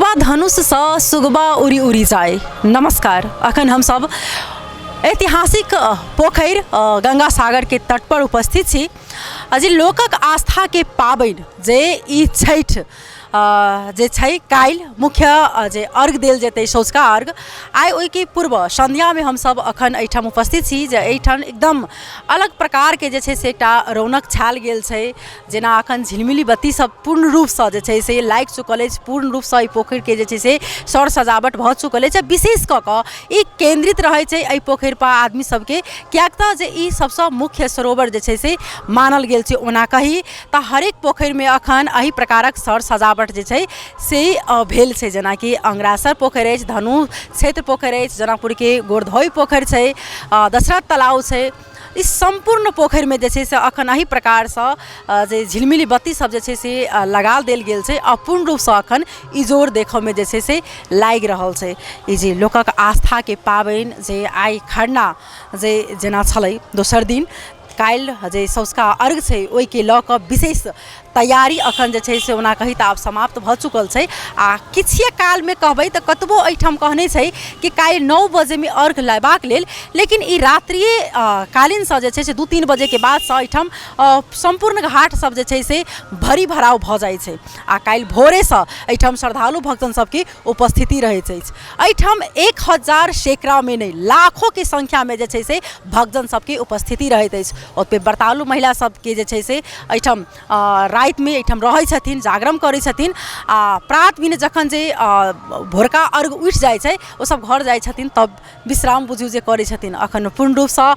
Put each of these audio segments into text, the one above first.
टूटबा धनुषसँ सुगबा उड़ि उड़ि जाय। नमस्कार, अखन हमसब ऐतिहासिक पोखरि गंगा सागरके तट पर उपस्थित छी आ जे लोकक आस्थाके पाबनि जे ई छठि जे छै काल्हि मुख्य जे अर्घ देल जेतै सँझुका अर्घ, आइ ओहिके पूर्व सन्ध्यामे हमसब अखन एहिठाम उपस्थित छी जे एहिठाम एकदम अलग प्रकारके जे छै से एकटा रौनक छायल गेल छै। जेना अखन झिलमिली बत्ती सब पूर्ण रूपसँ जे छै से लागि चुकल अछि, पूर्ण रूपसँ एहि पोखरिके जे छै से सर सजावट भऽ चुकल अछि। विशेष कऽ कऽ ई केन्द्रित रहै छै एहि पोखरिपर आदमी सबके, किएक तऽ जे ई सबसँ मुख्य सरोवर जे छै से मानल गेल छै। ओना कही तऽ हरेक पोखरिमे अखन एहि प्रकारक सर सजावट जे छै से भेल छै, जेनाकि अङ्गरासर पोखरि अछि, धनु क्षेत्र पोखरि अछि, जनकपुरके गोरधोइ पोखरि छै, दशरथ तलाब छै। ई सम्पूर्ण पोखरिमे जे छै से अखन एहि प्रकारसँ जे झिलमिली बत्ती सब जे छै से लगा देल गेल छै आ पूर्ण रूपसँ अखन इजोर देखऽमे जे छै से लागि रहल छै। ई जे लोकक आस्थाके पाबनि जे आइ खरना जे जेना छलै दोसर दिन काल्हि जे सँझुका अर्घ छै ओहिके लऽ कऽ विशेष तैयारी अखन जे छै से ओना कही तऽ आब समाप्त भऽ चुकल छै। आ किछुए कालमे कहबै तऽ कतबो एहिठाम कहने छै कि काल्हि 9 बजेमे अर्घ लेबाक लेल, लेकिन ई रात्रिए कालीनसँ जे छै से 2-3 बजेके बादसँ एहिठाम सम्पूर्ण घाट सब जे छै से भरी भराव भऽ जाइ छै आ काल्हि भोरेसँ एहिठाम श्रद्धालु भक्तजन सबके उपस्थिति रहैत अछि। एहिठाम 1000 सैकड़ामे नहि लाखोके संख्यामे जे छै से भक्तजन सबके उपस्थिति रहैत अछि। ओतबे व्रतालु महिला सबके जे छै से एहिठाम रातिमे एहिठाम रहै छथिन, जागरण करै छथिन आ प्रात भेने जखन जे भोरका अर्घ उठि जाइ छै ओसब घर जाइ छथिन तब विश्राम बुझू जे करै छथिन। अखन पूर्ण रूपसँ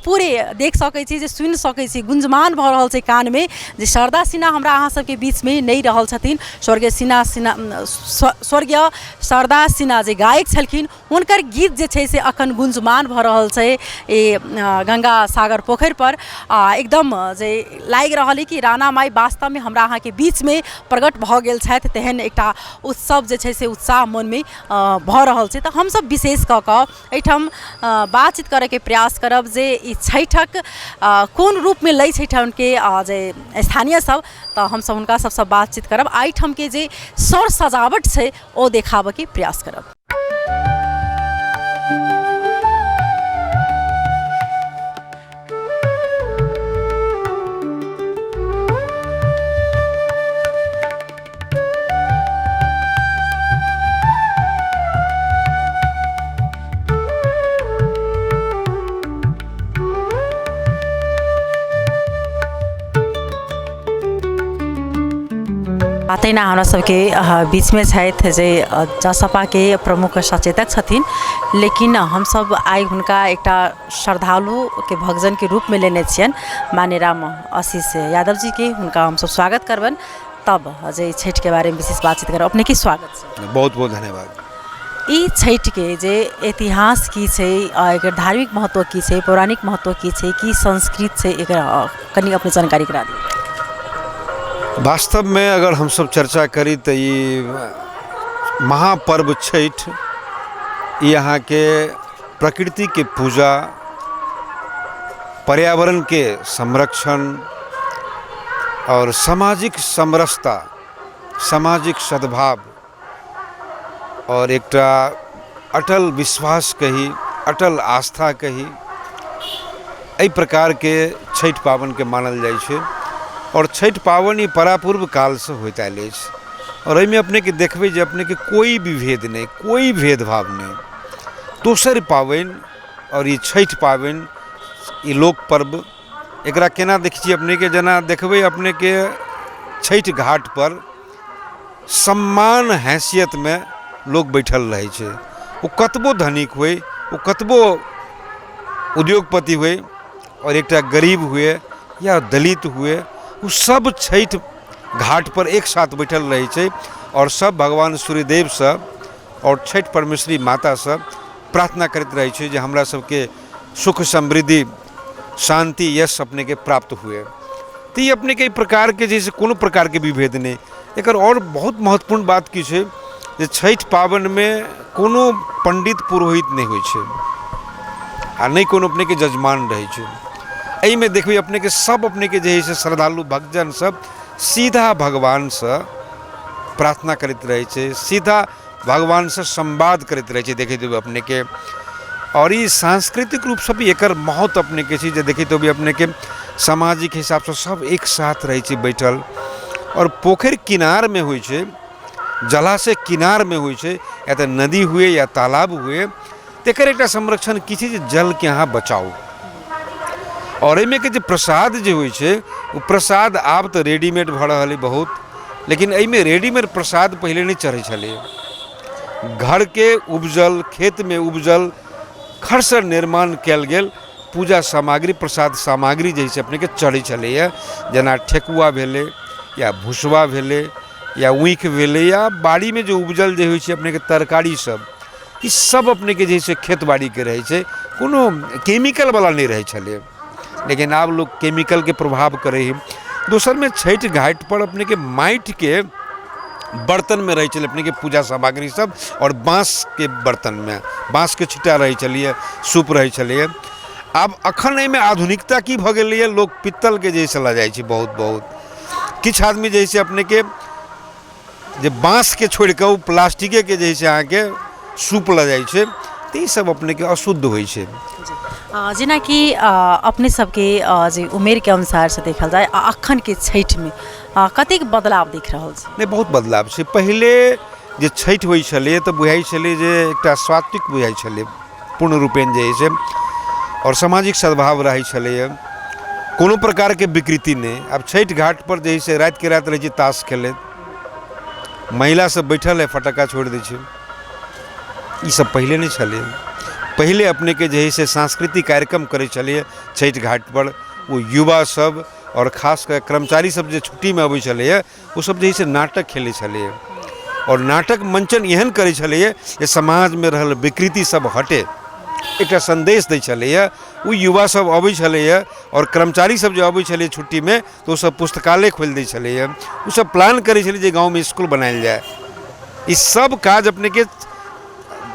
पूरे देख सकै छी जे सुनि सकै छी, गुंजमान भऽ रहल छै कानमे जे शारदा सिन्हा हमरा अहाँ सबके बीचमे नहि रहल छथिन। स्वर्गीय सिन्हा सिन्हा स्वर्गीय शारदा सिन्हा जे गायक छलखिन हुनकर गीत जे छै से अखन गुंजमान भऽ रहल छै ई गंगा सागर पोखरिपर आ एकदम जे लागि रहल अइ कि राणा माइ वास्तवमे हमरा अहाँके बीचमे प्रकट भऽ गेल छथि, तेहन एकटा उत्सव जे छै से उत्साह मनमे भऽ रहल छै। तऽ हमसब विशेष कऽ कऽ एहिठाम बातचीत करैके प्रयास करब जे ई छठिक कोन रूपमे लै छै एहिठामके जे स्थानीय सब, तऽ हमसब हुनका सबसँ बातचीत करब आ एहिठामके जे सर सजावट छै ओ देखाबऽके प्रयास करब। आ तहिना हमरा सबके बीचमे छथि जे जसपाके प्रमुख सचेतक छथिन, लेकिन हमसब आइ हुनका एकटा श्रद्धालुके भक्तजनके रूपमे लेने छियनि, मान्य राम आशीष यादव जीके हुनका हमसब स्वागत करबनि, तब जे छठिके बारेमे विशेष बातचीत करब। अपनेके स्वागत छै। बहुत बहुत धन्यवाद। ई छठिके जे इतिहास की छै, एकर धार्मिक महत्व की छै, पौराणिक महत्व की छै, की संस्कृत छै, एकर कनि अपने जानकारी करा दियौ। वास्तवमे अगर हमसब चर्चा करी तऽ ई महापर्व छठि ई अहाँके प्रकृतिके पूजा, पर्यावरणके संरक्षण आओर सामाजिक समरसता, सामाजिक सद्भाव आओर एकटा अटल विश्वास कही, अटल आस्था कही, एहि प्रकारके छठि पाबनिके मानल जाइ छै। आओर छठि पाबनि ई परापूर्व कालसँ होइत आयल अछि आओर एहिमे अपनेके देखबै जे अपनेके कोइ विभेद नहि, कोइ भेदभाव नहि। दोसर पाबनि आओर ई छठि पाबनि ई लोक पर्व, एकरा केना देखै छियै अपनेके, जेना देखबै अपनेके छठि घाटपर सम्मान हैसियतमे लोक बैठल रहै छै। ओ कतबो धनिक होइ, ओ कतबो उद्योगपति होइ आओर एकटा गरीब हुए या दलित हुए, ओ सब छठि घाटपर एक साथ बैठल रहै छै आओर सब भगवान सूर्यदेवसँ आओर छठि परमेश्वरी मातासँ प्रार्थना करैत रहै छै जे हमरा सबके सुख समृद्धि शान्ति यश अपनेके प्राप्त हुए। तऽ ई अपनेके एहि प्रकारके जे छै कोनो प्रकारके विभेद नहि। एकर आओर बहुत महत्वपूर्ण बात की छै जे छठि पाबनिमे कोनो पण्डित पुरोहित नहि होइ छै आ नहि कोनो अपनेके जजमान रहै छै। एहिमे देखबै अपनेके सब अपनेके जे हइ से श्रद्धालु भक्तजन सब सीधा भगवानसँ प्रार्थना करैत रहै छै, सीधा भगवानसँ संवाद करैत रहै छै, देखैत हेबै अपनेके। आओर ई सांस्कृतिक रूपसँ भी एकर महत्व अपनेके छै जे देखैत हेबै अपनेके सामाजिक हिसाबसँ सब एक साथ रहै छै बैठल। आओर पोखरि किनारमे होइ छै, जलाशय किनारमे होइ छै, या तऽ नदी हुए या तालाब हुए, तकर एकटा संरक्षण की छै जे जलके अहाँ बचाउ। आओर एहिमे के जे प्रसाद जे होइ छै ओ प्रसाद आब तऽ रेडीमेड भऽ रहल अइ बहुत, लेकिन एहिमे रेडीमेड प्रसाद पहिले नहि चढ़ै छलै। घरके उपजल, खेतमे उपजल खरसँ निर्माण कयल गेल पूजा सामग्री, प्रसाद सामग्री जे हइ से अपनेके चढ़ै छलैए। जेना ठेकुआ भेलै या भुसबा भेलै या ऊखि भेलै या बाड़ीमे जे उपजल जे होइ छै अपनेके तरकारी सब, ई सब अपनेके जे है से खेत बाड़ीके रहै छै, कोनो केमिकलवला नहि रहै छलै। लेकिन आब लोक केमिकलके प्रभाव करै हइ। दोसरमे छठि घाटपर अपनेके माटिके बर्तनमे रहै छलै अपनेके पूजा सामग्री सब, आओर बाँसके बर्तनमे बाँसके छिट्टा रहै छलैए, सूप रहै छलैए। आब एखन एहिमे आधुनिकता की भऽ गेलैए, लोक पित्तलके जे है से लऽ जाइ छै बहुत बहुत। किछु आदमी जे है से अपनेके जे बाँसके छोड़िकऽ ओ प्लास्टिकेके जे है से अहाँके सूप लऽ जाइ छै, तऽ ईसब अपनेके अशुद्ध होइ छै। जेनाकि अपने सबके जे उमेरके अनुसारसँ देखल जाय आ अखनके छठिमे कतेक बदलाव देख रहल छी? नहि, बहुत बदलाव छै। पहिले जे छठि होइ छलै तऽ बुझाइ छलै जे एकटा सात्विक बुझाइ छलै पूर्ण रूपेण जे है से, आओर सामाजिक सद्भाव रहै छलैए, कोनो प्रकारके विकृति नहि। आब छठि घाटपर जे है से रातिके राति रहै छै ताश खेलैत, महिला सब बैठल है फटक्का छोड़ि दै छै। ई सब पहिले नहि छलै। पहिले अपनेके जे है से सांस्कृतिक कार्यक्रम करै छलैए छठि घाटपर, ओ युवा सब आओर खास कऽ कर्मचारी सब जे छुट्टीमे अबै छलैए ओ सब जे है से नाटक खेलै छलैए, आओर नाटक मञ्चन एहन करै छलैए जे समाजमे रहल विकृति सब हटे, एकटा सन्देश दै छलैए। ओ युवा सब अबै छलैए आओर कर्मचारी सब जे अबै छलै छुट्टीमे तऽ ओसब पुस्तकालय खोलि दै छलैए, ओसब प्लान करै छलै जे गाँवमे इसकुल बनायल जाय। ई सब काज अपनेके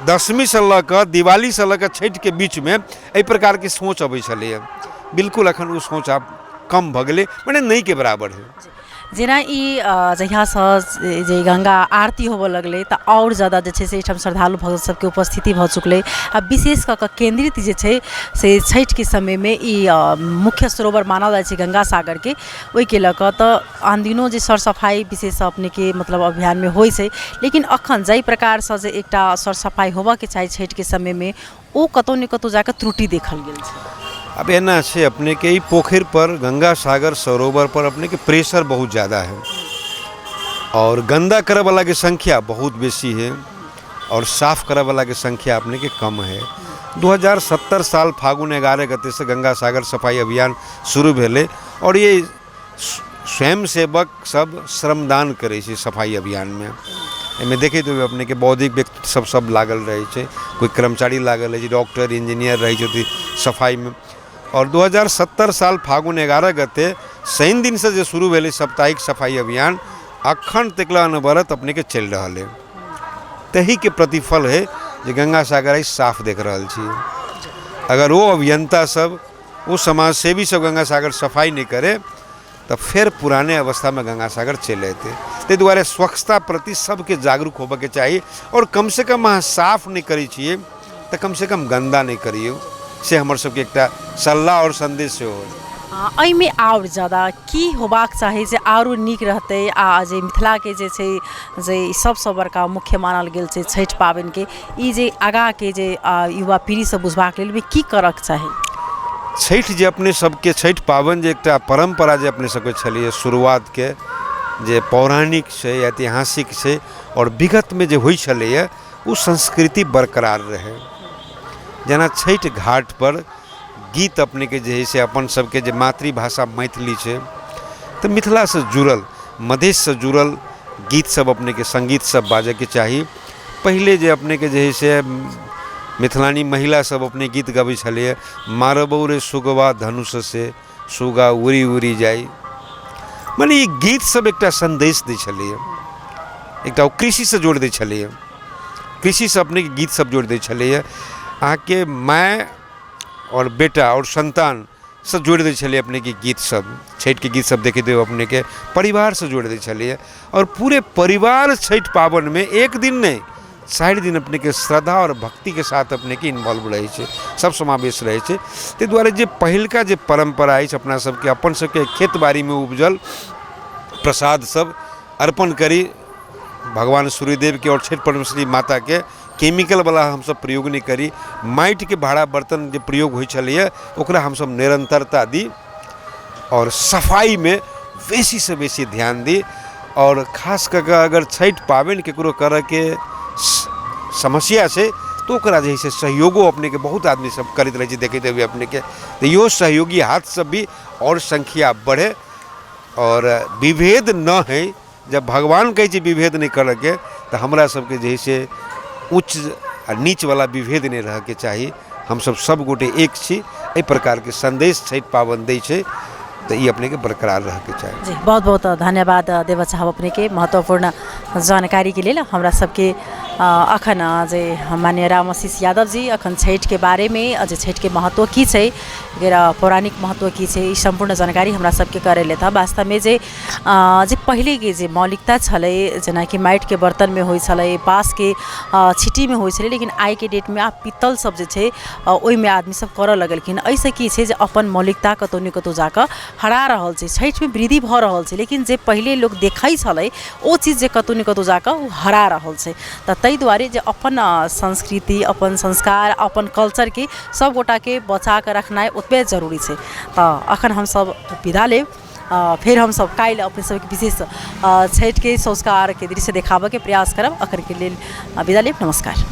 दसमीसँ लऽ कऽ दिवालीसँ लऽ कऽ छठिके बीचमे एहि प्रकारके सोच अबै छलैए। बिल्कुल एखन ओ सोच आब कम भऽ गेलै, मने नहिके बराबर हइ। जेना ई जहियासँ जे गङ्गा आरती होबऽ लगलै तऽ आओर जादा जे छै से एहिठाम श्रद्धालु भक्त सबके उपस्थिति भऽ चुकलै आ विशेष कऽ कऽ केन्द्रित जे छै से छठिके समयमे ई मुख्य सरोवर मानल जाइ छै गङ्गा सागरके, ओहिके लऽ कऽ तऽ आन दिनो जे सर सफाइ विशेष अपनेके मतलब अभियानमे होइ छै, लेकिन अखन जाहि प्रकारसँ जे एकटा सर सफाइ होबऽके चाही छठिके समयमे ओ कतहु ने कतहु जाकऽ त्रुटि देखल गेल छै। आब एना छै अपनेके ई पोखरि पर, गंगा सागर सरोवर पर अपनेके प्रेशर बहुत ज़्यादा है और गंदा करऽ वाला के संख्या बहुत बेसी है और साफ करऽ वाला के संख्या अपनेके कम है। 2070 साल फागुन 11 गते से गंगा सागर सफाई अभियान शुरू भेलै और ये स्वयं सेवक सब श्रमदान करै छै सफाइ अभियानमे। एहिमे देखैत हेबै अपनेके बौद्धिक व्यक्ति सब सब लागल रहै छै, कोइ कर्मचारी लागल रहै छै, डॉक्टर इंजीनियर रहै छथिन सफाइमे। आओर 2070 साल फागुन 11 गते शनि दिनसँ जे शुरू भेलै साप्ताहिक सफाइ अभियान, अखन तक अनवरत अपनेके चलि रहल हइ। ताहिके प्रतिफल हइ जे गंगा सागर आइ साफ देख रहल छी। अगर ओ अभियंता सब, ओ समाजसेवी सब गंगा सागर सफाइ नहि करे तऽ फेर पुराने अवस्थामे गंगा सागर चलि अयतै। ताहि दुआरे स्वच्छता प्रति सबके जागरूक होबऽके चाही आओर कमसँ कम अहाँ साफ नहि करै छियै तऽ कमसँ कम गन्दा नहि करियौ, से हमर सबके एकटा सलाह आओर सन्देश सेहो अइ। एहिमे आओर जादा की होबाक चाही जे आरो नीक रहतै आ जे मिथिलाके जे छै जे सबसँ बड़का मुख्य मानल गेल छै छठि पाबनिके, ई जे आगाँके जे युवा पीढ़ी सब बुझबाक लेल की करऽके चाही? छठि जे अपने सबके छठि पाबनि जे एकटा परम्परा जे अपने सबके छलैए शुरुआतके जे पौराणिक छै, ऐतिहासिक छै आओर विगतमे जे होइ छलैए ओ संस्कृति बरकरार रहै। जेना छठि घाटपर गीत अपनेके जे हइ से अपन सबके जे मातृभाषा मैथिली छै तऽ मिथिलासँ जुड़ल मधेशसँ जुड़ल गीत सब अपनेके सङ्गीत सब बाजऽके चाही। पहिले जे अपनेके जे हइ से मिथिलानी महिला सब अपने गीत गबै छलैए, मारबौ रे सुगवा धनुष से सुगा उड़ि उड़ि जाइ, मने ई गीत सब एकटा सन्देश दै छलैए, एकटा ओ कृषिसँ जोड़ि दै छलैए, कृषिसँ अपनेके गीत सब जोड़ि दै छलैए। अहाँके माय आओर बेटा आओर सन्तान परिवारसँ जोड़ि दै छलै अपनेके गीत सब। छठिके गीत सब देखैत हेबै अपनेके, परिवारसँ जोड़ि दै छलैए। आओर पूरे परिवार छठि पाबनिमे एक दिन नहि, 4 दिन अपनेके श्रद्धा आओर भक्तिके साथ अपनेके इन्वॉल्व रहै छै, सब समावेश रहै छै। ताहि दुआरे जे पहिलका जे परम्परा अछि अपना सबके, अपन सबके खेत बाड़ीमे उपजल प्रसाद सब अर्पण करी भगवान सूर्यदेवके आओर छठि परमेश्वरी माताके। केमिकलवला हमसब प्रयोग नहि करी, माटिके भाड़ा बर्तन जे प्रयोग होइ छलैए ओकरा हमसब निरन्तरता दी आओर सफाइमे बेसीसँ बेसी ध्यान दी। आओर खास कऽ कऽ अगर छठि पाबनि ककरो करऽके समस्या छै तऽ ओकरा जे है से सहयोगो अपनेके बहुत आदमी सब करैत रहै छै, देखैत हेबै अपनेके। तऽ इहो सहयोगी हाथ सब भी आओर संख्या बढ़े आओर विभेद नहि होइ। जब भगवान कहै छै विभेद नहि करऽके, तऽ हमरा सबके जे है से उच्च आओर नीचवला विभेद नहि रहऽके चाही। हमसब सब गोटे एक छी, एहि प्रकारके सन्देश छठि पाबनि दै छै, तऽ ई अपनेके बरकरार रहऽके चाही। जी, बहुत बहुत धन्यवाद देबऽ चाहब अपनेके महत्वपूर्ण जानकारीके लेल। हमरा सबके अखन जे माननीय राम आशीष यादव जी अखन छठिके बारेमे, जे छठिके महत्व की छै, एकर पौराणिक महत्व की छै, ई सम्पूर्ण जानकारी हमरा सबके करेलथि हँ। वास्तवमे जे पहिलेके जे मौलिकता छलै, जेनाकि माटिके बर्तनमे होइ छलै, बाँसके छिट्टीमे होइ छलै, लेकिन आइके डेटमे आब पीतल सब जे छै ओहिमे आदमी सब करऽ लगलखिन। एहिसँ की छै जे अपन मौलिकता कतहु ने कतहु जाकऽ हरा रहल छै, छठिमे वृद्धि भऽ रहल छै, लेकिन जे पहिले लोक देखै छलै ओ चीज जे कतहु ने कतहु जाकऽ ओ हरा रहल छै। तऽ ताहि दुआरे जे अपन संस्कृति, अपन संस्कार, अपन कल्चरके सब गोटाके बचाकऽ रखनाइ ओतबे जरूरी छै। तऽ अखन हमसब विदा लेब, फेर हमसब काल्हि अपने सबके विशेष छठिके संस्कारके दृश्य देखाबऽके प्रयास करब। अखनके लेल विदा लेब, नमस्कार।